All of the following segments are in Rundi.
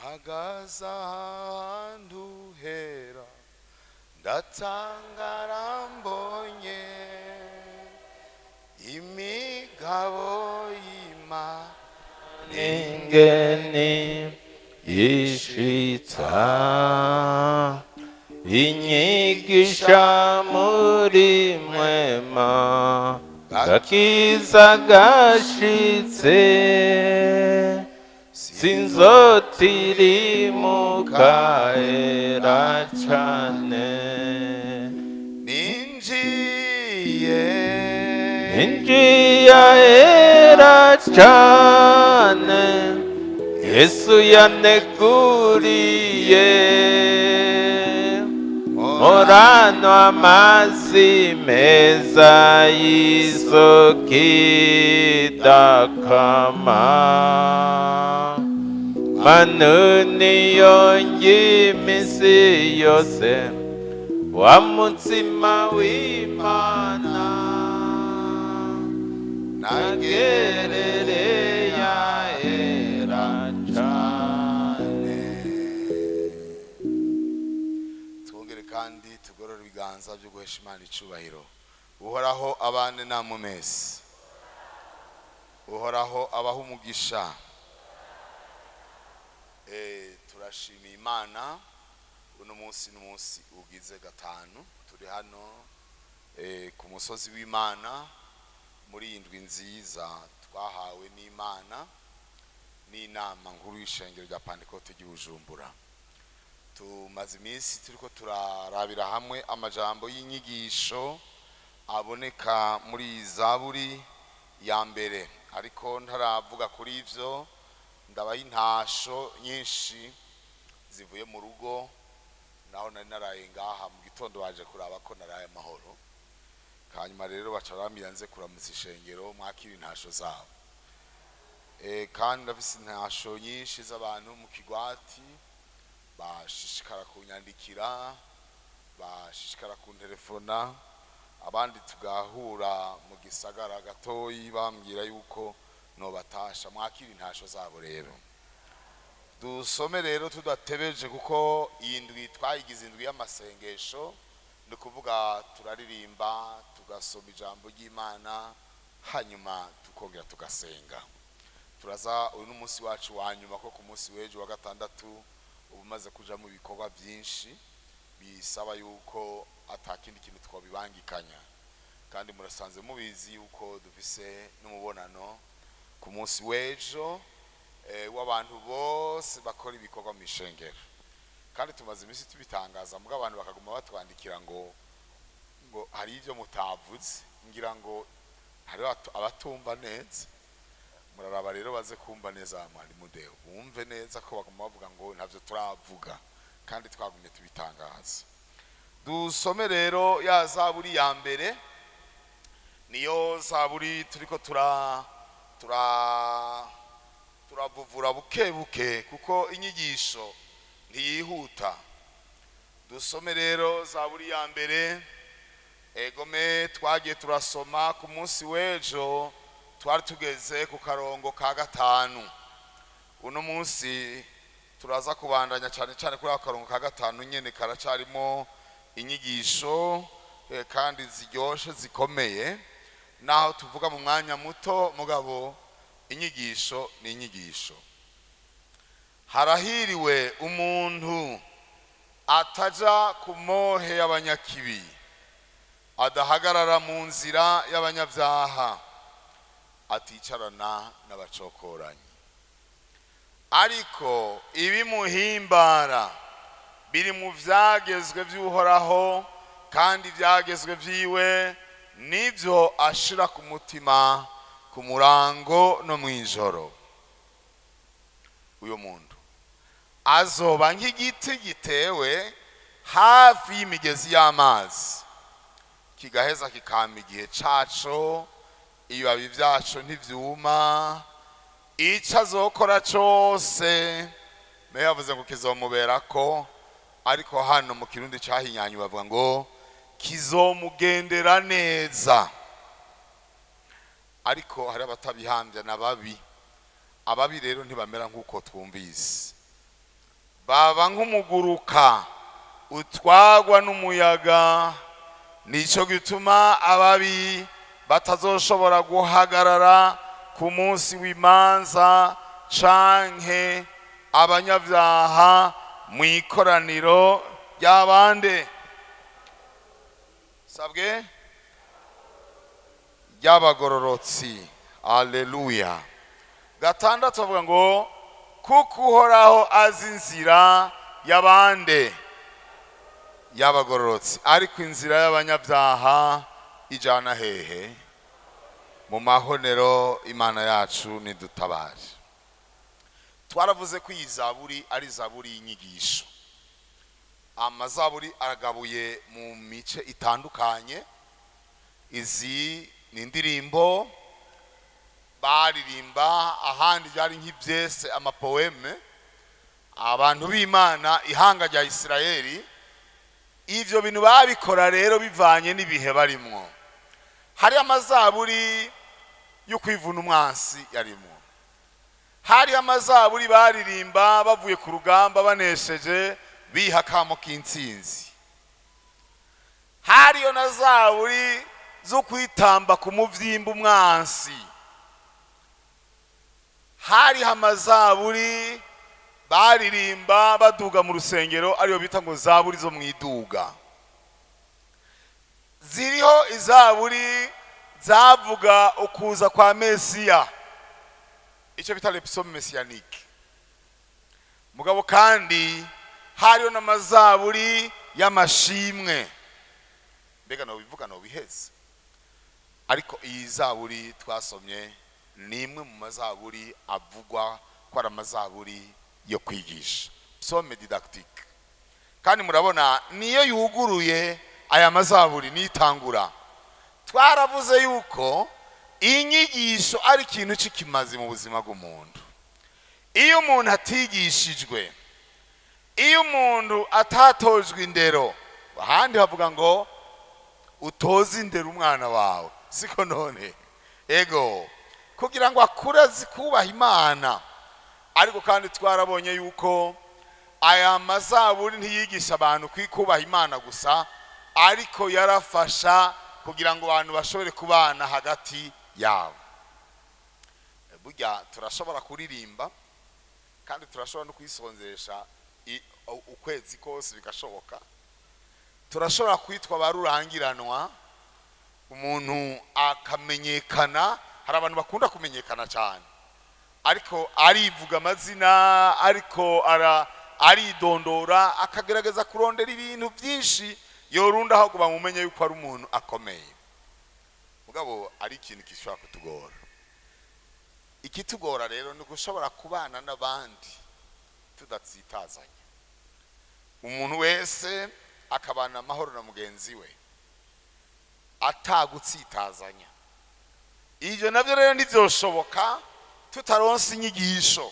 Mpagaze ahantu hera, ndatangara mbonye imigabo y'Imana ingene ishitsa inyigisha muri mwema gakiza gashitse, sinzotirimuka era cane. Ninjiye, Ninjiye ahera cane, Yesu yaneguriye, moranwa amazi meza y'isoko idakama, manu niyo iminsi yose wa mutsima w'Imana nagerereye ahera cane. Twongere kandi tugorore ibiganza byo guhesha Imana icubahiro. Uhoraho abane namwe mese. Uhoraho abaha umugisha. Turashimiye Imana. Uno munsi n'umunsi ugize gatanu turi hano ku musozi w'Imana muri iyi ndwi nziza twahawe n'Imana n'inama nkuru y'ishengero rya Pantekote ry'i Bujumbura. Tumaze iminsi turiko turarabira hamwe amajambo y'inyigisho aboneka muri iyi zaburi ya mbere, ariko ntaravuga kuri ivyo, ndabaha intasho nyinshi zivuye mu rugo naho nari naraye ngaha. Mu gitondo baje kuraba ko naraye amahoro, hanyuma rero baca bambwira nze kuramutsa ishengero, mwakira intasho zabo. Kandi ndafise intasho nyinshi z'abantu mu kigwati bashishikara kunyandikira, bashishikara kuntelefona, abandi tugahura mu gisagara gatoyi bambwira yuko nobatasha. Mwakira intasho zabo. Rero dusome rero tudatebeje, kuko iyi ndwi twayigize indwi y'amasengesho. Ni ukuvuga turaririmba, tugasoma ijambo ry'Imana, hanyuma tukongera tugasenga. Turaza uyu n'umunsi wacu wa nyuma, ko ku munsi w'ejo wa gatandatu uba umaze kuja mu bikorwa byinshi bisaba yuko atakindi kintu twabibangikanya. Kandi murasanze mubizi yuko dufise n'umubonano ku munsi w'ejo w'abantu bose bakora ibikorwa mu ishengero. Kandi tumaze iminsi tubitangaza, mbwa abantu bakaguma batwandikira ngo hari ibyo mutavuze. Ngira ngo hariho abatumva neza. Muraraba rero baze kumva neza, mwarimu Deo, bumve neza ko baguma bavuga ngo ntavyo turavuga kandi twagumye tubitangaza. Dusome rero ya zaburi ya mbere, niyo zaburi turiko turavuvura buke buke, kuko inyigisho ntiyihuta. Dusome rero zaburi ya mbere. Egome, twagiye turasoma ku munsi w'ejo, twari tugeze ku karongo ka gatanu. Uno munsi turaza kubandanya cyane cyane kuri ako karongo ka gatanu nyene, karacarimo inyigisho kandi ziryoshe, zikomeye, naho tuvuga mu mwanya muto, mugabo inyigisho ni inyigisho. Harahiriwe umuntu ataja ku mohe y'abanyakibi, adahagarara mu nzira y'abanyabyaha, aticarana n'abacokoranyi. Ariko ibimuhimbara biri mu vyagezwe vy'Uhoraho, kandi ivyagezwe vyiwe nivyo ashira ku mutima ku murango no mw'ijoro. Uyo muntu azoba nk'igiti gitewe hafi y'imigezi y'amazi, kigaheza kikama igihe caco, ibibabi vyaco ntivyuma, ico azokora cose meya yavuze ngo kizomuberako. Ariko hano mu Kirundi cahinyanyu bavuga ngo kizomugendera neza. Ariko hari abatabihambya na babi. Ababi rero ntibamera nk'uko twumvise. Baba nk'umuguruka utwagwa n'umuyaga. Nicyo gituma ababi batazoshobora guhagarara ku munsi w'imanza, canke abanyabyaha mu ikoraniro ry'abande sabwe ry'abagororotsi. Aleluya. Gatandatu avuga ngo: "Kuko Uhoraho azi inzira y'abande y'abagororotsi, ariko inzira y'abanyabyaha ijana hehe? Mu mahonero." Imana yacu nidutabare. Twaravuze ko iyi zaburi ari zaburi y'inyigisho. Amazaburi aragabuye mu mice itandukanye. Izi ni indirimbo baririmba, ahandi byari nk'ibyese, amapoème. Abantu b'Imana, ihanga rya Isirayeli, ivyo bintu babikora rero bivanye n'ibihe barimwo. Hari amazaburi yo kwivuna umwansi yarimwo, hari amazaburi baririmba bavuye ku rugamba banesheje, biha akamo k'intsinzi, hariyo na zaburi zo kwitamba ku muvyimba umwansi, hariho amazaburi baririmba baduga mu rusengero, ariyo bita ngo zaburi zo mu iduga. Ziriho izaburi zavuga ukuza kwa Mesiya, icyo bita les psaumes messianiques. Mugabo kandi hariho n'amazaburi y'amashimwe. Mbega nobivuga nobiheze? Ariko iyi zaburi twasomye ni imwe mu mazaburi avugwa ko ari amazaburi yo kwigisha, psaume didactique. Kandi murabona niyo yuguruye aya mazaburi, nitangura. Twaravuze yuko inyigisho ari ikintu cy'ikimazi mu buzima bw'umuntu. Iyo umuntu atigishijwe, iyo umuntu atatojwe indero, ahandi havuga ngo utoze indero umwana wawe, siko none? Ego, kugira ngo akure azi kubaha Imana. Ariko kandi twarabonye yuko aya mazaburi ntiyigisha abantu kwikubaha Imana gusa, ariko yarafasha kugira ngo abantu bashobore kubana hagati yabo. Burya turashobora kuririmba, kandi turashobora no kwisonzesha ukwezi kose bigashoboka. Turashobora kwitwa ba rurangiranwa, umuntu akamenyekana. Hari abantu bakunda kumenyekana cyane, ariko arivuga amazina, ariko aridondora, akagerageza kurondera ibintu byinshi yorunda aho bamumenye yuko ari umuntu akomeye. Mugabo ari ikintu gishobora kutugora. Ikitugora rero ni ugushobora kubana n'abandi tudatsitazanya, umuntu wese akabana amahoro na mugenzi we atagutsitazanya. Ibyo nabyo rero ntibyoshoboka tutaronse inyigisho.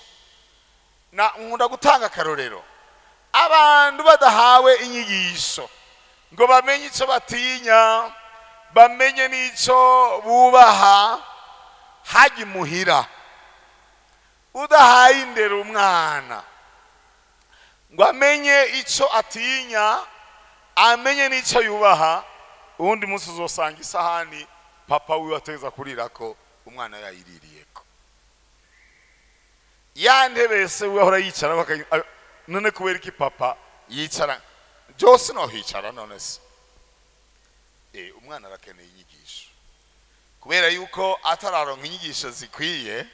Na nkunda gutanga akarorero: abantu badahawe inyigisho ngo bamenye icyo batinya, bamenye n'icyo bubaha, hajya imuhira udahaye indero umwana ngo amenye icyo atinya, amenye n'icyo yubaha, uwundi munsi uzosanga isahani papa wiwe ateza kurirako umwana yayiririyeko, ya ntebe se we ahora yicara none kubera iki papa yicara byose nohicara none se? Umwana arakeneye inyigisho, kubera yuko atararonka inyigisho zikwiye,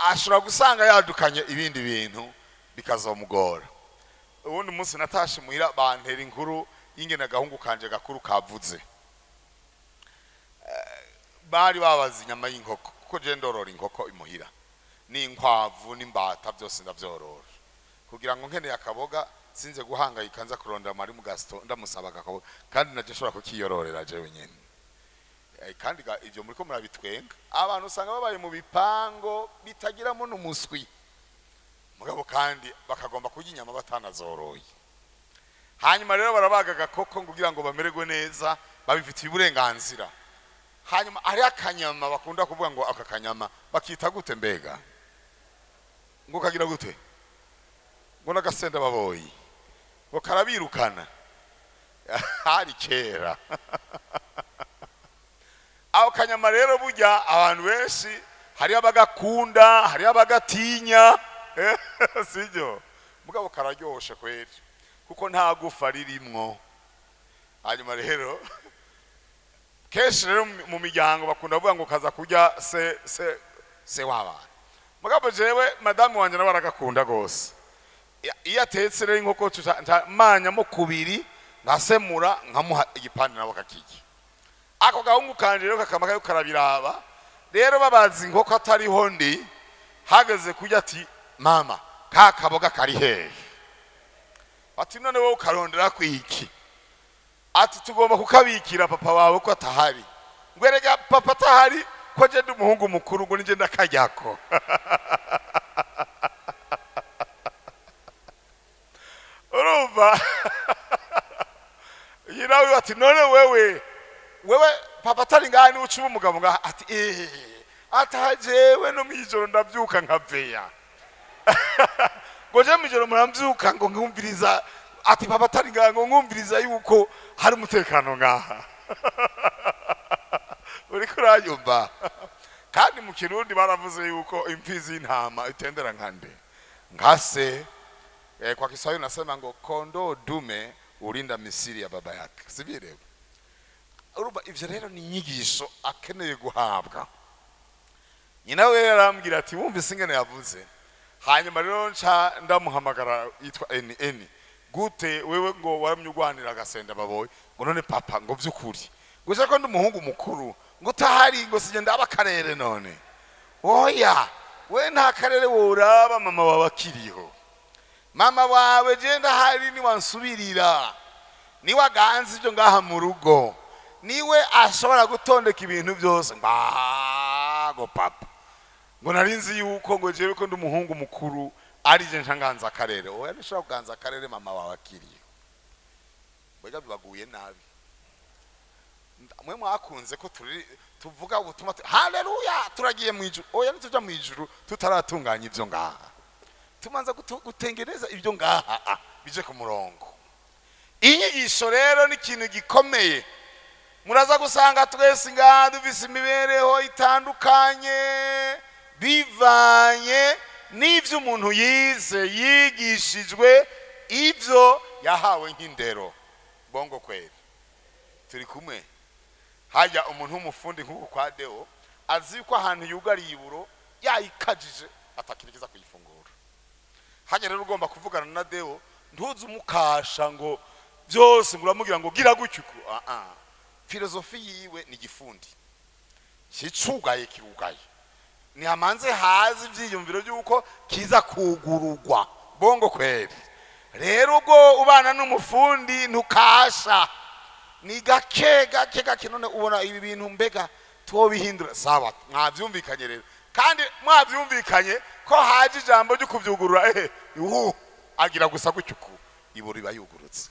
ashobora gusanga yadukanye ibindi bintu bikazomugora. Ubundi munsi natashe muhira, bantera inkuru y'ingene agahungu kanje gakuru kavuze. Bari babaza inyama y'inkoko, kuko je ndorora inkoko imuhira, n'inkwavu n'imbata, byose ndavyorora kugira ngo nkeneye akaboga sinze guhangayika nza kurondera mari mu gasto ndamusaba akaboga, kandi naje nshobora kukiyororera jewe nyene. Kandi ivyo muriko murabitwenga. Abantu usanga babaye mu bipango bitagiramo n'umuswi, mugabo kandi bakagomba kurya inyama batanazoroye. Hanyuma rero barabaga agakoko kugira ngo bamererwe neza, babifitiye uburenganzira. Hanyuma hariho akanyama bakunda kuvuga ngo aka kanyama bakita gute mbega? Ngo kagira gute? Ngo Ngo n'agasenda baboyi ngo karabirukana. Hari kera ako kanyama rero, burya abantu benshi hariyo abagakunda, hariyo abagatinya, sibyo? Mugabo kararyoshe kweri, kuko nta gufa ririmwo. Hanyuma rero kenshi rero mu miryango bakunda kuvuga ngo kaza kurya se w'abana. Mugabo jewe madamu wanje nawe aragakunda gose. Iyo atetse rero inkoko, manyamo kubiri, nkasemura, nkamuha igipande, nawe akakirya. Ako gahungu kanje rero kakama kariko karabiraba. Rero babaza inkoko atariho, ndi hageze kurya, ati: "Mama, ka kaboga kari hehe?" Ati: "None wowe ukarondera kwiki?" Ati: "Tugomba kukabikira papa wawe ko atahari." Ngo: "Erega papa atahari, ko je ndi umuhungu mukuru, ngo nije ndakaryako." Urumva, nyina ati: "None wewe papa atari ngaha, niwe uca uba umugabo ngaha?" Ati: "Eh, ataha jewe no mwijoro ndavyuka nkaveya, ngo je mwijoro muramvyuka ngo nkumviriza." Ati: "Papa atari ngaha, ngo nkumviriza yuko hari umutekano ngaha." Uriko uranyumva? Kandi mu Kirundi baravuze yuko imfizi y'intama itendera nka nde? Nka se. Kwa Kiswahili nasema ngo kondoo dume ulinda misiri ya baba yake, sivyo? Urumva, ivyo rero ni inyigisho akeneye guhabwa. Nyina we yarambwira ati: "Wumvise ingene yavuze?" Hanyuma rero nca ndamuhamagara, yitwa eni eni gute wewe, ngo waramye urwanira agasenda baboye, ngo none papa, ngo vy'ukuri, ngo ushaka ko ndi umuhungu mukuru, ngo utahari, ngo sije ndaba akarere? None oya, we nta karere woraba mama wawe akiriho. Mama wawe je ndahari, niwansubirira, niwe aganza ibyo ngaha mu rugo, niwe ashobora gutondeka ibintu byose. Ngo papa, ngo nari nzi yuko ngo jewe ko ndi umuhungu mukuru ari je nca nganza akarere. Oya, ntushobora kuganza akarere mama wawe akiriho. Mbega bibaguye nabi mwe mwakunze ko turi tuvuga ubutumwa, haleluya, turagiye mu ijuru. Oya, ntituja mu ijuru tutaratunganya ibyo ngaha. Tumanza gutengereza ibyo ngaha bije ku murongo. Inyigisho rero ni ikintu gikomeye. Muraza gusanga twese ngaha dufise imibereho itandukanye, bivanye n'ibyo umuntu yize, yigishijwe, ibyo yahawe nk'indero. Bongo kweri, turi kumwe? Hajya umuntu w'umufundi nk'uku kwa Deo azi ko ahantu yugariye iburo yayikajije atakirikiza kuyifungura. Hajya rero ugomba kuvugana na Deo, ntuze umukasha ngo byose, ngo uramubwira ngo gira gutyo uku. Ah ah, filozofi yiwe ni igifundi, kicugaye kirugaye, ntihamanze hazi ibyiyumviro by'uko kiza kugurugwa. Bongo kweri? Rero ubwo ubana n'umufundi ntukasha, ni gake gake gake. None ubona ibi bintu mbega twobihindura? Sawa, mwabyumvikanye rero, kandi mwabyumvikanye ko haje ijambo ryo kubyugurura, ehe, uhu agira gusa gutyo uku, iburo iba yugurutse.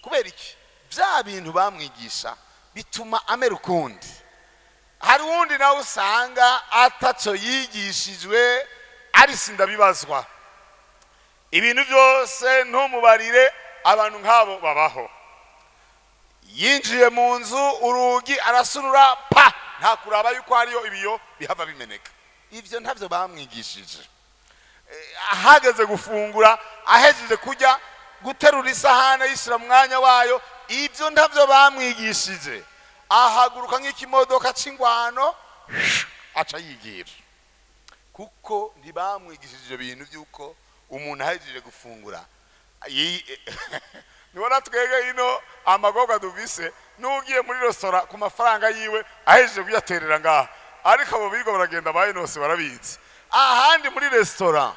Kubera iki? Bya bintu bamwigisha bituma amera ukundi. Hari uwundi nawe usanga ataco yigishijwe, ari sindabibazwa, ibintu byose ntumubarire. Abantu nk'abo babaho. Yinjiye mu nzu, urugi arasunura pa, nta kuraba yuko hariyo ibiyo bihava bimeneka. Ivyo ntavyo bamwigishije. Ahageze gufungura, ahejeje kurya, guterura isahane yishyira mu mwanya wayo, ibyo ntavyo bamwigishije. Ahaguruka nk'ikimodoka c'ingwano, aca yigira, kuko ntibamwigishije ibyo bintu by'uko umuntu ahejeje gufungura. Nibona twege ino amagorwa duvise n'ugiye muri resitora ku mafaranga yiwe, ahejeje kuyaterera ngaha. Ariko abo bigo baragenda ba Enose barabizi, ahandi muri resitora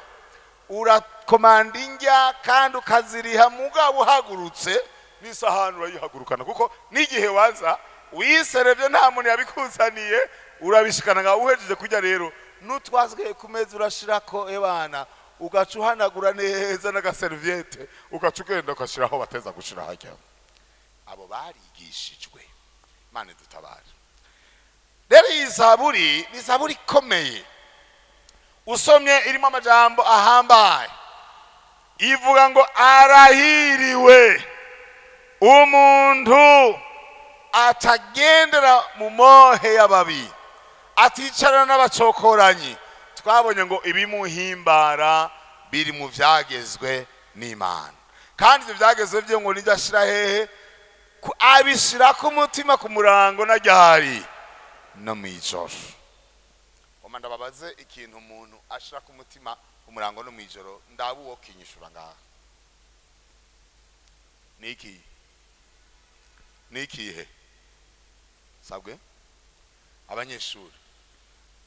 urakomanda indya kandi ukaziriha, mugabo uhagurutse n'isahani urayihagurukana, kuko n'igihe waza wiserevye nta muntu yabikuzaniye, urabishikana ngaho. Uhejeje kurya rero, n'utwasigaye ku meza urashirako, ebana, ugaca uhanagura neza n'agaserviette, ugaca ugenda ugashyiraho bateza gushira hajya. Abo barigishijwe. Imana dutabare. Rero iyi zaburi ni zaburi ikomeye, usomye irimo amajambo ahambaye. Ivuga ngo arahiriwe umuntu atagendera mu mohe y'ababi, aticarana n'abacokoranyi. Twabonye ngo ibimuhimbara biri mu vyagezwe n'Imana, kandi ibyo byagezwe byo ngo nijya ashira hehe? Abishira ku mutima ku murango na ryari no mw'ijoro. Oma ndababaze ikintu umuntu ashira ku mutima ku murango no mw'ijoro, ndaba uwo kinyishura ngaha. Niki nikihe? Sabwe abanyeshuri,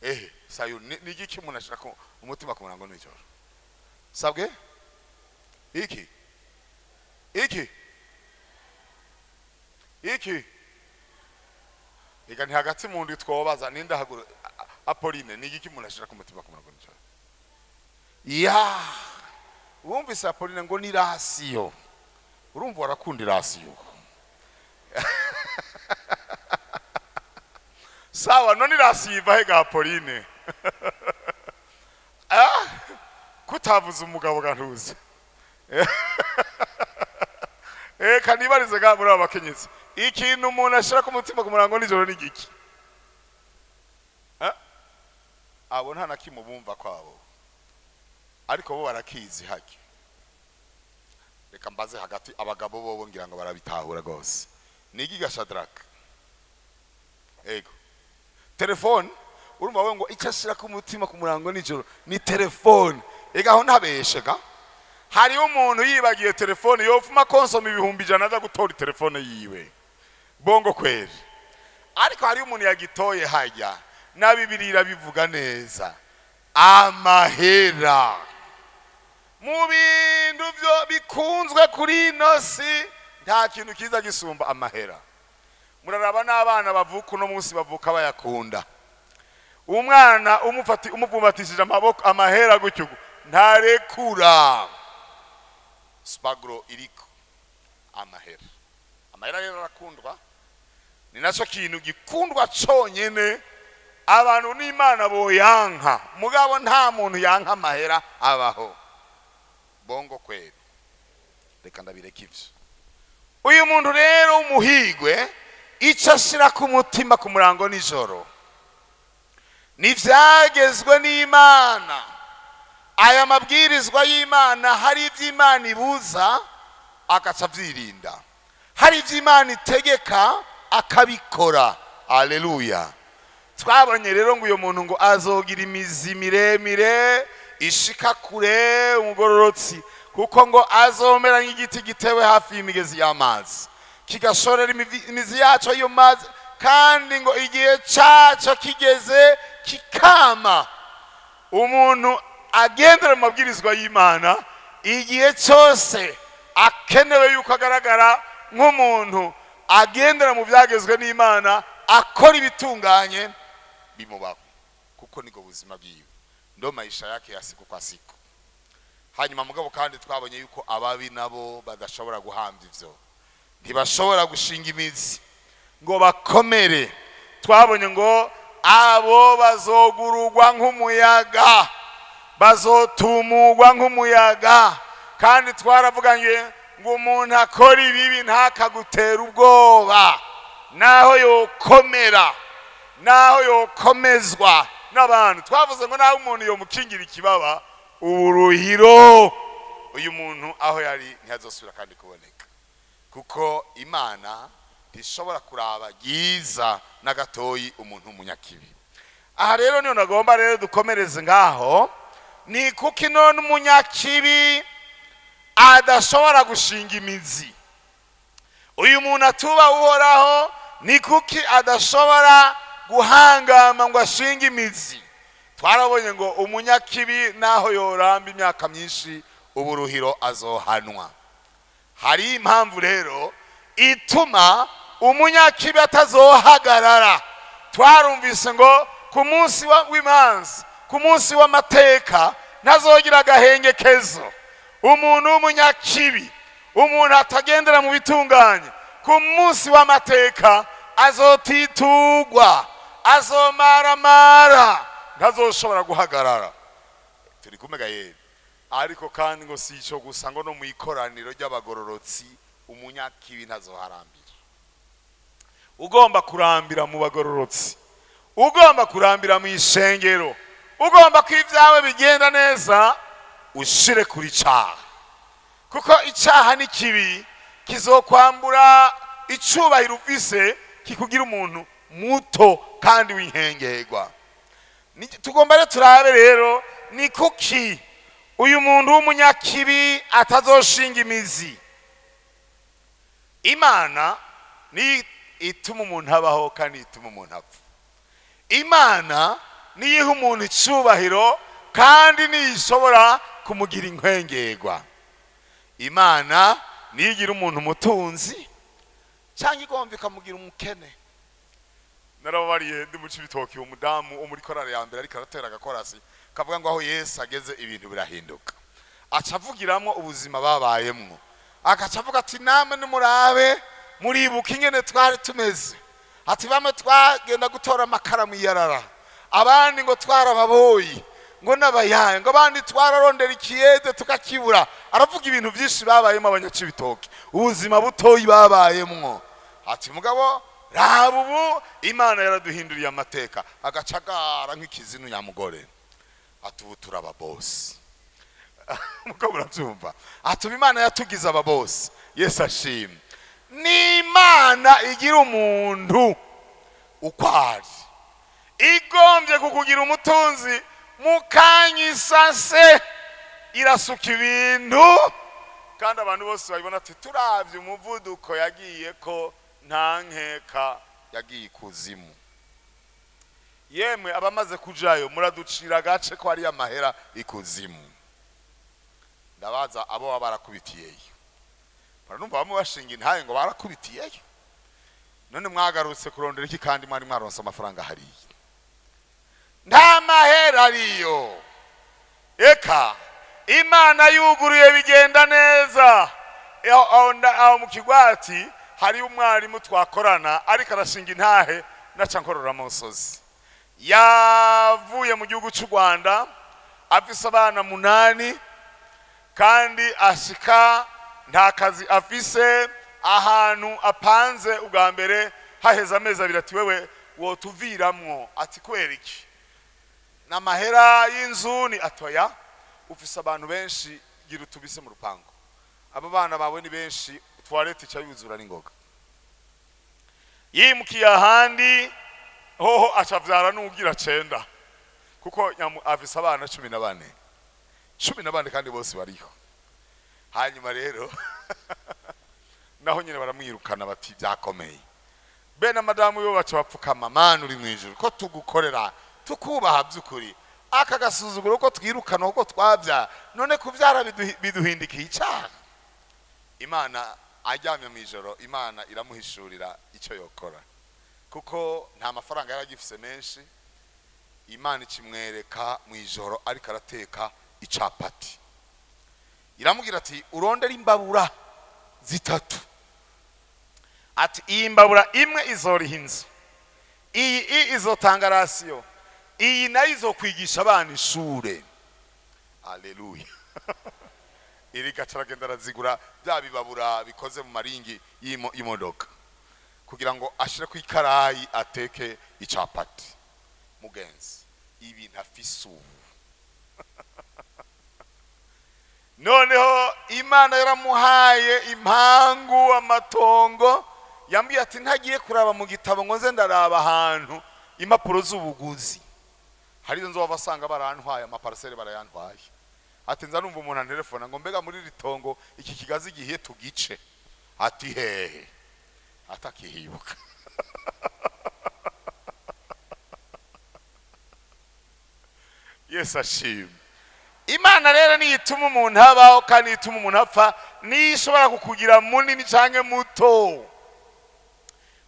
ehe sayo, ni igiki umuntu ashira ku umutima ku murango n'ijoro? Sabwe iki iki iki? Ega ni hagati mu ndwi twobaza ninde haguru. Apolline, ni igiki umuntu ashira ku mutima ku murango n'ijoro? Ya wumvise Apolline ngo ni ration. Urumva warakunda ration. Sawa, none ration iva he ga Apolline? Ah, kutavuza umugabo gantuze. Eka nibarize ga muri aba bakenyezi, ikintu umuntu ashira ku mutima ku murango nijoro ni igiki? Abo nta na kimwe bumva kwabo, ariko bo barakizi hake. Reka mbaze hagati abagabo bobo, ngira ngo barabitahura rwose. Ni iki ga Shadrach? Ego, telefone. Urumva we ngo icyo ashira ku mutima ku murango nijoro ni telefone. Ega aho ntabeshe ga, hariho umuntu yibagiye telefone yofuma konsoma 100,000 aza gutora telefone yiwe. Bongo kweri. Ariko hariho umuntu yagitoye hajya na Bibiliya irabivuga neza, amahera mu bintu byo bikunzwe kuri ino si, nta kintu kiza gisumba amahera. Muraraba n'abana bavuka uno munsi bavuka bayakunda. Umwana umupfumbatishije amaboko amahera gutyo ntarekura. Spagro iriko amahera. Amahera rero arakundwa, ni nacyo kintu gikundwa conyene. Abantu n'Imana boyanka, mugabo nta muntu yanka amahera abaho. Bongo kweri. Reka ndabireka ivyo. Uyu muntu rero umuhigwe, icyo ashira ku mutima ku murango nijoro nivyagezwe n'Imana. Aya mabwirizwa y'Imana, hari ivy'Imana ibuza agaca avyirinda, hari ivy'Imana itegeka akabikora. Aleluya. Twabonye rero ngo uyu muntu ngo azogira imizi miremire ishika kure, umugororotsi, kuko ngo azomera nk'igiti gitewe hafi y'imigezi y'amazi, kigashorera imizi yaco iyo mazi, kandi ngo igihe caco kigeze kikama. Umuntu agendera mu mabwirizwa y'Imana, igihe cyose akenewe yuko agaragara nk'umuntu agendera mu byagezwe n'Imana, akora ibitunganye, bimubaho, kuko niko buzima bwiwe, ndo maisha yake ya siku kwa siku. Hanyuma mugabo kandi twabonye yuko ababi nabo badashobora guhamba ivyo, ntibashobora gushinga imizi ngo bakomere. Twabonye ngo abo bazogurugwa nk'umuyaga, bazotumugwa nk'umuyaga. Kandi twaravuganye ngo umuntu akora ibibi ntakagutera ubwoba, naho yokomera, naho yokomezwa n'abantu. Twavuze ngo naho umuntu yomukingira ikibaba, uburuhiro, uyu muntu aho yari ntihazosubira kandi kuboneka, kuko Imana ntishobora kuraba ryiza na gatoyi umuntu w'umunyakibi. Aha rero niyo nagomba rero dukomereze ngaho. Ni kuko none umunyakibi adashobora gushinga imizi, uyu muntu atuba Uhoraho, ni kuki adashobora guhangama ngo ashinge imizi? Twarabonye ngo umunyakibi naho yoramba imyaka myinshi, uburuhiro azohanwa. Hari impamvu rero ituma umunyakibi atazohagarara. Twarumvise ngo ku munsi w'imanza, ku munsi w'amateka, ntazogira agahengekezo. Umuntu w'umunyakibi, umuntu atagendera mu bitunganye, ku munsi w'amateka azotitugwa, azomaramara, ntazoshobora guhagarara. Turi kumwe yeri? Ariko kandi ngo si ico gusa, ngo no mu ikoraniro ry'abagororotsi umunyakibi ntazoharambira. Ugomba kurambira mu bagororotsi, ugomba kurambira mu ishengero, ugomba ko ibyawe bigenda neza, ushire kuri cyaha, kuko icyaha ni kibi, kizokwambura icubahiro ufise, kikugira umuntu muto kandi w'inkengerwa. Tugomba rero turabe rero ni kuki uyu muntu w'umunyakibi atazoshinga imizi. Imana ni ituma umuntu abaho kandi ituma umuntu apfa. Imana niyo iha umuntu icubahiro kandi niyo ishobora kumugira inkwengerwa. Imana niyo igira umuntu umutunzi cyangwa igomba ikamugira umukene. Narababariye ndi mu Cibitoki, umudamu wo muri korali ya mbere ariko aratera agakorasi kavuga ngo aho Yesu ageze ibintu birahinduka, aca avugiramo ubuzima babayemwo, agaca avuga ati: "Namwe nimurabe, muribuka ingene twari tumeze." Ati: "Bamwe twagenda gutora amakara mu iyarara, abandi ngo twarababoyi ngo n'abayaye, ngo abandi twararondera ikiyede tukakibura." Aravuga ibintu byinshi babayemo Abanyacibitoki, ubuzima butoyi babayemwo. Ati: "Mugabo raba ubu Imana yaraduhinduriye amateka." Agaca agara nk'ikizinu nyamugore, ati: "Ubu turaba bosi." Muko murabyumva? Ati: "Ubu Imana yatugize ababosi." Yesu ashimwe. Ni Imana igira umuntu uko ari. Igombye kukugira umutunzi, mukanyisase irasuka ibintu kandi abantu bose babibona, ati: "Turavye umuvuduko yagiye ko, nta nkeka yagiye ikuzimu." Yemwe abamaze kujayo, muraducira agace ko ari amahera ikuzimu. Ndabaza abo baba barakubitiyeyo, baranumva bamwe bashinga intaye ngo barakubitiyeyo. None mwagarutse kurondera iki kandi mwari mwaronse amafaranga hariya? Nta mahera ariyo. Eka Imana yuguruye bigenda neza. Aho mu Kigwati hari umwarimu twakorana ariko arashinga intahe, naca nkorora mu musozi. Yavuye mu gihugu cy'u Rwanda afise abana 8, kandi ashika nta kazi afise. Ahantu apanze ubwa mbere, haheze amezi 2, ati: "Wewe wotuviramwo." Ati: "Kubera iki?" "N'amahera y'inzu." Ni atoya, "Ufise abantu benshi, gira utubise mu rupangu, abo bana bawe ni benshi, toilette ica yuzura n'ingoga." Yimukiye ahandi hoho acavyara n'ugira 9, kuko afise abana 14, 14, kandi bose bariho. Hanyuma rero naho nyine baramwirukana, bati byakomeye. Be na madamu we baca bapfukama: "Mana uri mu ijuru, ko tugukorera tukubaha by'ukuri, aka gasuzuguro ko twirukana kuko twabya, none kubyara biduhindikiye icyaha?" Imana, aryamye mu ijoro, Imana iramuhishurira icyo yokora, kuko nta mafaranga yari agifise menshi. Imana ikimwereka mu ijoro ariko arateka icapati, iramubwira ati: "Urondere imbabura zitatu." Ati: "Iyi mbabura imwe izoriha inzu, iyi izotanga ration, iyi nayo izokwigisha abana ishure." Aleluya! Iri gaca aragenda arazigura bya bibabura bikoze mu maringi y'imodoka kugira ngo ashire ku ikarayi ateke icapati. Mugenzi, ibintu afise ubu noneho, Imana yaramuhaye impangu, amatongo. Yambwiye ati: "Ntagiye kuraba mu gitabo ngo nze ndaraba ahantu impapuro z'ubuguzi hari izo nzoba basanga barantwaye, amaparcelles barayantwaye." Ati: "Nza numva umuntu antelefona ngo mbega muri iri tongo iki kigazi gihiye tugice." Ati: "Hehe?" Atakihibuka. Yesu ashimwe. Imana rero niyo ituma umuntu abaho kandi ituma umuntu apfa, niyo ishobora kukugira munini cyangwa muto.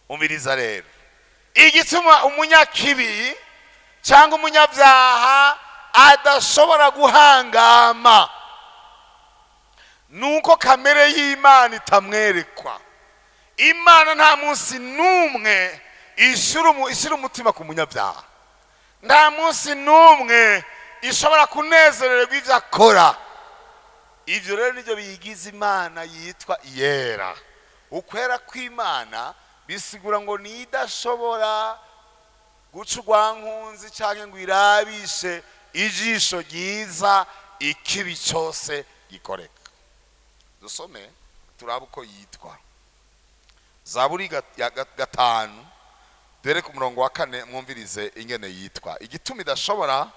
Umviriza rero igituma umunyakibi cyangwa umunyabyaha adashobora guhangama, nuko kamere y'Imana itamwerekwa. Imana nta munsi n'umwe ishyira umutima ku munyabyaha, nta munsi n'umwe ishobora kunezererwa ibyo akora. Ivyo rero nivyo biyigize Imana yitwa iyera. Ukwera kw'Imana bisigura ngo nidashobora guca urwankunzi cyangwa ngo irabishe ijisho ryiza ikibi cyose gikoreka. Dusome turabe uko yitwa. Zaburi ya 5, dore ku murongo wa 4, mwumvirize ingene yitwa, igituma idashobora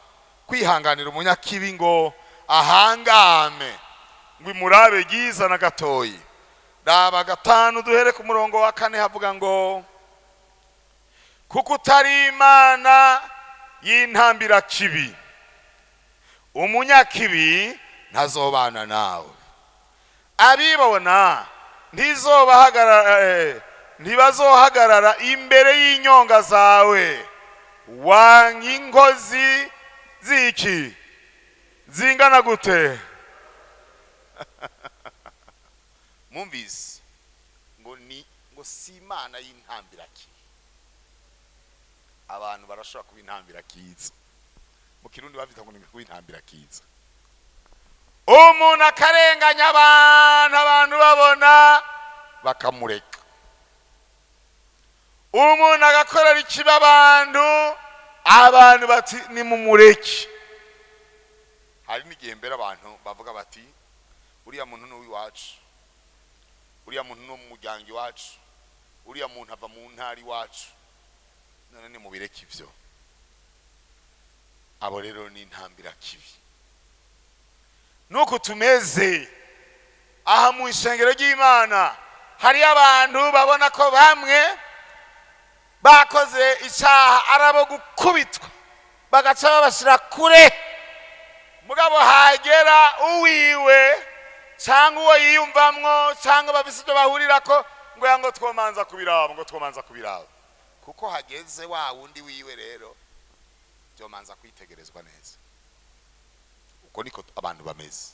kwihanganira umunyakibi ngo ahangame, ngo imurabe ryiza na gatoyi. Raba 5, duhere ku murongo wa 4, havuga ngo: "Kuko utari Imana y'intambira kibi, umunyakibi ntazobana nawe. Abibona ntibazohagarara imbere y'inyonga zawe. Wanka inkozi z'iki zingana gute?" Mwumvise ngo ni ngo si Imana y'intambirakibi. Abantu barashobora kuba intambirakiza. Mu Kirundi bavita ngo ni kuba intambirakiza, umuntu akarenganya abantu, abantu babona bakamureka, umuntu agakorera ikibi abantu, abantu bati nimumureke. Hari n'igihe mbere abantu bavuga bati: "Uriya muntu ni uw'iwacu, uriya muntu ni uwo mu muryango iwacu, uriya muntu ava mu ntara iwacu, none nimubireke ivyo." Abo rero ni intambira kibi. Nuko tumeze aha mu ishengero ry'Imana, hariyo abantu babona ko bamwe bakoze icyaha ari abo gukubitwa, bagaca babashyira kure, mugabo hagera uwiwe cyangwa uwo yiyumvamwo cyangwa bafise ibyo bahurirako, ngo ya ngo twomanza kubiraba, ngo twomanza kubiraba, kuko hageze wa wundi wiwe rero byomanza kwitegerezwa neza. Uko niko abantu bameze,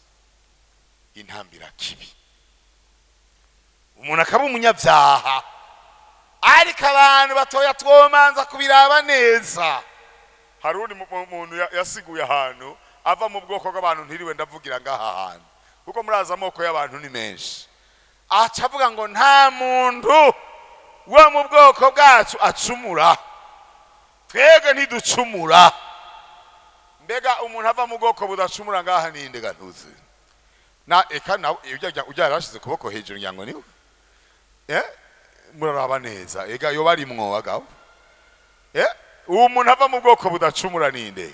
intambira kibi. Umuntu akaba umunyabyaha, ariko abantu batoya twomanza kubiraba neza. Hari undi muntu yasiguye ahantu ava mu bwoko bw'abantu, ntiriwe ndavugira ngaha hantu kuko murazi amoko y'abantu ni menshi, aca avuga ngo nta muntu wo mu bwoko bwacu acumura, twebwe ntiducumura. Mbega umuntu ava mu bwoko budacumura ngaha ninde? Gantuze na eka nawe ujya yarashize ukuboko hejuru, ngira ngo niwe. Muraraba neza, ega yo barimwo bagabo. Uwo muntu ava mu bwoko budacumura ninde?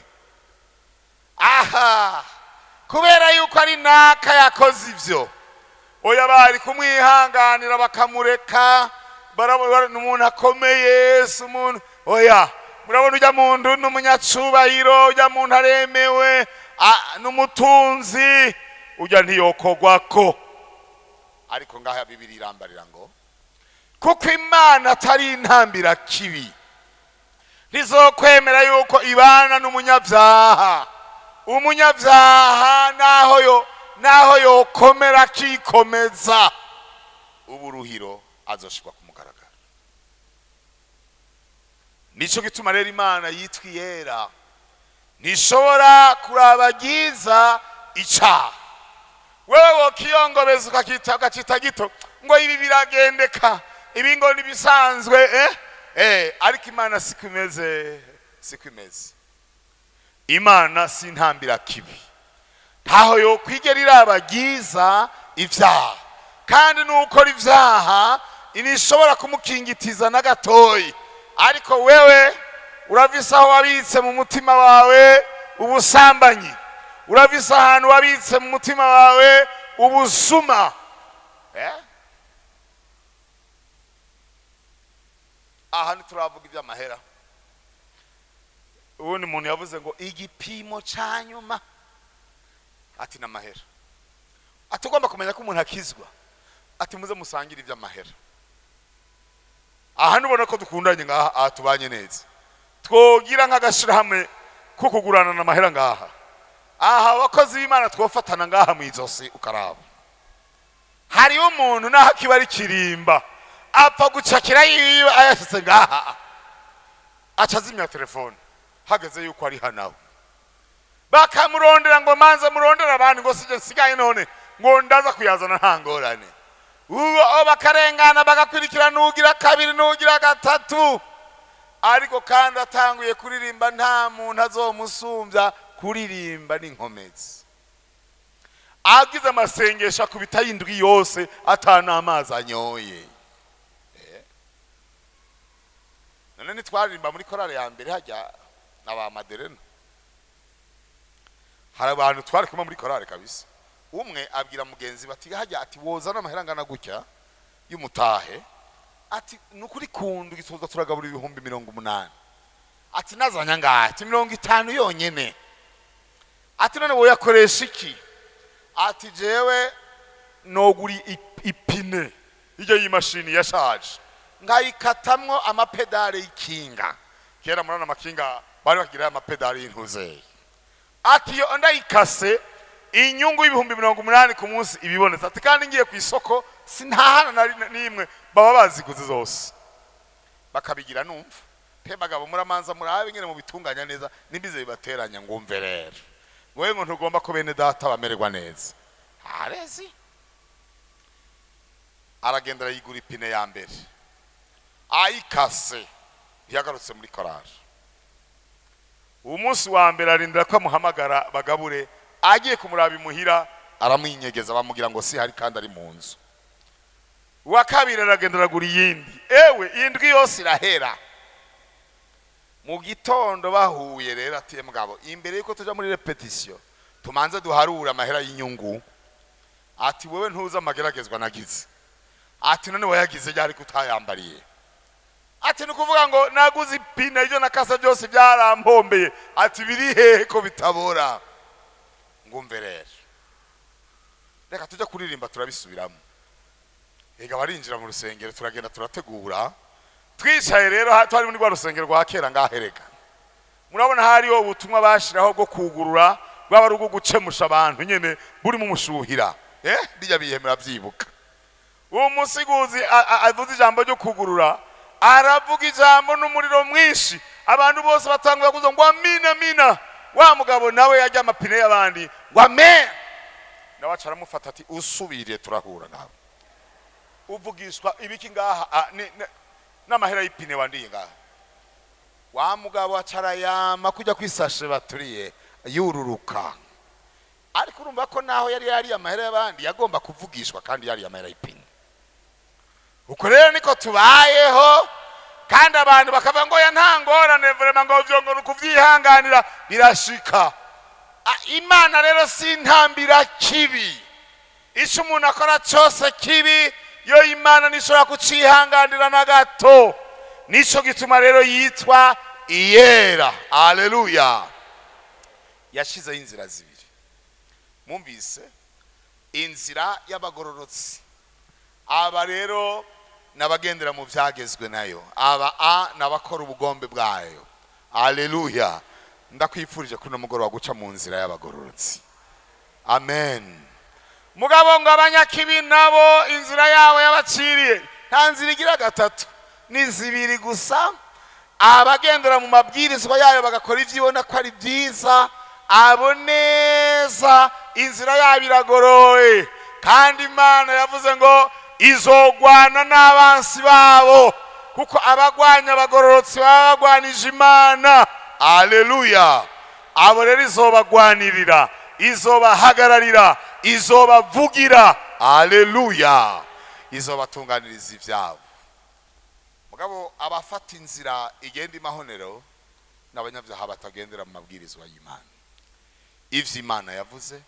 Aha kubera yuko ari naka yakoze ivyo, oya, bari kumwihanganira bakamureka. Barabona umuntu akomeye, si umuntu, oya, murabona ujya muntu n'umunyacubahiro, ujya muntu aremewe, n'umutunzi, ujya ntiyokogwako. Ariko ngaha Bibiri irambarira ngo kuko Imana atari intambira kibi, ntizokwemera yuko ibana n'umunyabyaha. Umunyabyaha naho yokomera akikomeza, uburuhiro azoshirwa ku mugaragaro. Nico gituma rero Imana yitwa iyera, ntishobora kuraba ryiza icaha. Wewe wokiyongobeza ukakita ukacita gito, ngo ibi biragendeka, ibi ngo nibisanzwe, ariko Imana siko imeze, siko imeze. Imana si intambira kibi, ntaho yokwigera iraba ryiza ivyaha, kandi n'ukora ivyaha ntishobora kumukingitiza na gatoyi. Ariko wewe uravise aho wabitse mu mutima wawe ubusambanyi, uravise ahantu wabitse mu mutima wawe ubusuma. Aha ntituravuga iby'amahera. Ubundi umuntu yavuze ngo igipimo ca nyuma ati n'amahera, ati ugomba kumenya ko umuntu akizwa, ati muze musangire iby'amahera. Aha nubona ko dukundanye ngaha, aha tubanye neza, twogira nk'agashirahamwe ko kugurana amahera ngaha. Aha abakozi b'Imana twofatana ngaha mu izosi ukaraba. Hariyo umuntu naho akiba ari kirimba, apfa gucakira yiwe ayashyize ngaha, aca azimya telefone hageze yuko ari hanawe, bakamurondera ngo manze murondera abandi, ngo sije nsigaye none. Ngo ndaza kuyazana, nta ngorane. Uwo bakarengana, bagakurikira n'ugira kabiri, n'ugira gatatu. Ariko kandi atanguye kuririmba, nta muntu azomusumbya kuririmba n'inkomezi. Agize amasengesho, akubita y'indwi yose atana amazi anyoye. None ntitwaririmba muri korale ya mbere hajya na ba Maderena? Hari abantu twari kumwe muri korale kabisa. Umwe abwira mugenzi bati: "Hajya," ati, "woza n'amahera angana gutya y'umutahe," ati, "nukuri kundu gituza turagabura 80,000." Ati: "Nazanya ngahe?" Ati: "50 yonyene." Ati: "None woyakoresha iki?" Ati: "Jewe noguri ipine iryo y'imashini yashaje, nkayikatamwo amapédales y'ikinga." Kera murabona amakinga bari bagira, amapédales y'intuzeye. Ati: "Yo ndayikase, inyungu y'80,000 ku munsi ibibonetse." Ati: "Kandi ngiye ku isoko sintahana na n'imwe, baba baziguze zose." Bakabigira. Numva pe bagabo, muramanza murabe ingene mubitunganya neza, nimbize bibateranya. Ngumve rero, wowe ngo ntugomba ko bene data bamererwa neza. Arezi aragenda, arayigura ipine ya mbere, ayikase, ntiyagarutse muri korari. Uwo munsi wa mbere arindira ko amuhamagara bagabure. Agiye kumuraba imuhira, aramwinyegeza, bamubwira ngo si hari kandi ari mu nzu. Uwa kabiri aragenda, aragura iyindi. Ewe, indwi yose irahera. Mu gitondo bahuye rero, ati: "Mugabo, imbere yuko tuja muri répétition, tumanze duharure amahera y'inyungu." Ati: "Wewe ntuzi amageragezwa nagize." Ati: "None wayagize ryari kutayambariye?" Ati: "Ni ukuvuga ngo naguze ipine, ibyo nakasa byose byarampombeye." Ati: "Biri hehe ko bitabora?" Ngumve rero, reka tujya kuririmba, turabisubiramo. Ega barinjira mu rusengero, turagenda, turategura. Twicaye rero, twari muri rwa rusengero rwa kera ngaherega. Murabona hariho ubutumwa bashiraho bwo kugurura, bwaba ari ubwo gucemusha abantu nyene, burimo umushuhira. Bijya bihe murabyibuka. Uwo musiguzi avuze ijambo ryo kugurura, aravuga ijambo n'umuriro mwinshi, abantu bose batangura kuza ngo: "Amina, amina." Wa mugabo nawe yajya amapine y'abandi ngo: "Amen." Nawe aca aramufata, ati: "Usubiriye turahura nawe. Uvugishwa ibiki ngaha? N'amahera y'ipine wandiye ngaha." Wa mugabo aca arayama kujya kwisashe baturiye, yururuka. Ariko urumva ko naho yari yariye amahera y'abandi, yagomba kuvugishwa, kandi yariye amahera y'ipine. Uko rero niko tubayeho, kandi abantu bakavuga ngo: "Ya, nta ngorane vraiment," ngo vyo ngo ni ukuvyihanganira, birashika. Imana rero si intambira kibi. Ico umuntu akora cyose kibi, yo Imana ntishobora kucihanganira na gato. Nico gituma rero yitwa iyera. Aleluya! Yashizeho inzira zibiri. Mwumvise inzira y'abagororotsi. Aba rero n'abagendera mu byagezwe nayo, aba a n'abakora ubugombe bwayo. Aleluya! Ndakwifurije kuri uno mugoroba guca mu nzira y'abagororotsi. Amen. Mugabo ngo abanyakibi nabo, inzira yabo yabaciriye, nta nzira igira gatatu, ni zibiri gusa: abagendera mu mabwirizwa yayo, bagakora ibyo ibona ko ari byiza, abo neza inzira yabo iragoroye. Kandi Imana yavuze ngo izogwana n'abansi babo, kuko abagwanya abagororotsi baba bagwanije Imana. Aleluya! Abo rero izobagwanirira, izobahagararira, izobavugira. Aleluya! Izobatunganiriza ibyabo. Mugabo abafata inzira igenda imahonero n'abanyabyaha batagendera mu mabwirizwa y'Imana. Ivyo Imana yavuze,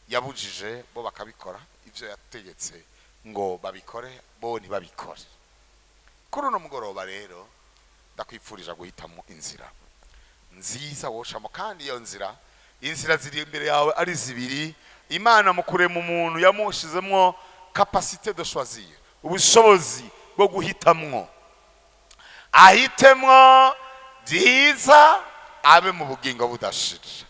yabujije, bo bakabikora. Ivyo yategetse ngo babikore, bo ntibabikore. Kuri uno mugoroba rero, ndakwifurije guhitamo inzira nziza woshamo. Kandi iyo nzira, inzira ziri imbere yawe ari zibiri. Imana mu kurema umuntu yamushizemwo capacité de choisir, ubushobozi bwo guhitamwo. Ahitemwo byiza, abe mu bugingo budashira.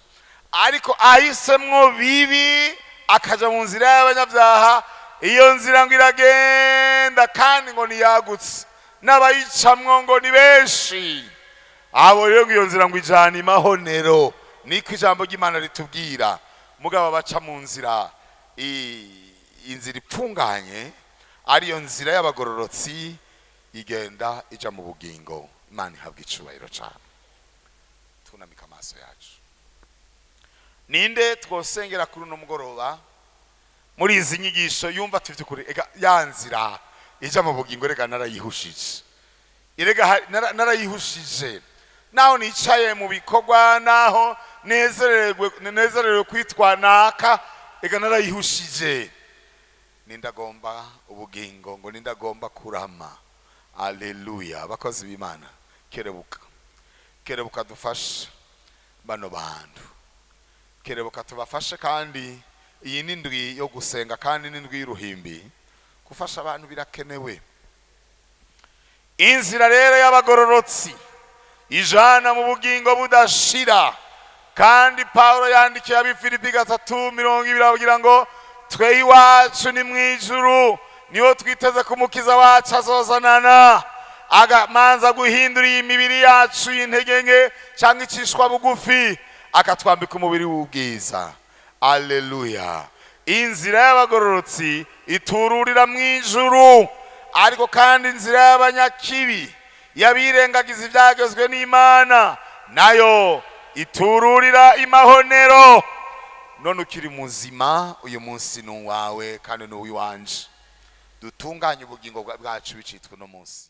Ariko ahisemwo bibi, akaja mu nzira y'abanyabyaha, iyo nzira ngo iragenda, kandi ngo ntiyagutse, n'abayicamwo ngo ni benshi. Abo rero ngo iyo nzira ngo ijana imahonero, niko ijambo ry'Imana ritubwira. Mugabo abaca mu nzira inzira ipfunganye, ariyo nzira y'abagororotsi, igenda ija mu bugingo. Imana ihabwa icubahiro cyane. Tunamika amaso yacu. Ninde twosengera kuri uno mugoroba muri izi nyigisho, yumva ati: "Vy'ukuri, ega ya nzira ija mu bugingo, rega narayihushije, erega narayihushije, naho nicaye mu bikorwa, naho nezerewe kwitwa naka, ega narayihushije"? Ninde agomba ubugingo? Ngo ninde agomba kurama? Aleluya! Abakozi b'Imana, kerebuka, kerebuka, dufashe bano bantu, kerebuka tubafashe. Kandi iyi ni indwi yo gusenga, kandi ni indwi y'uruhimbi. Gufasha abantu birakenewe. Inzira rero y'abagororotsi ijana mu bugingo budashira. Kandi Pawulo yandikiye Abifilipi 3:20, ababwira ngo: "Twe iwacu ni mu ijuru, niho twiteze ko Umukiza wacu azozanana, agamanza guhindura iyi mibiri yacu y'intege nke cyangwa icishwa bugufi, akatwambika umubiri w'ubwiza." Aleluya! Inzira y'abagororotsi itururira mu ijuru, ariko kandi inzira y'abanyakibi, y'abirengagiza ibyagezwe n'Imana, nayo itururira imahonero. None ukiri muzima, uyu munsi ni uwawe kandi ni uw'iwanje. Dutunganye ubugingo bwacu bicitwa uno munsi.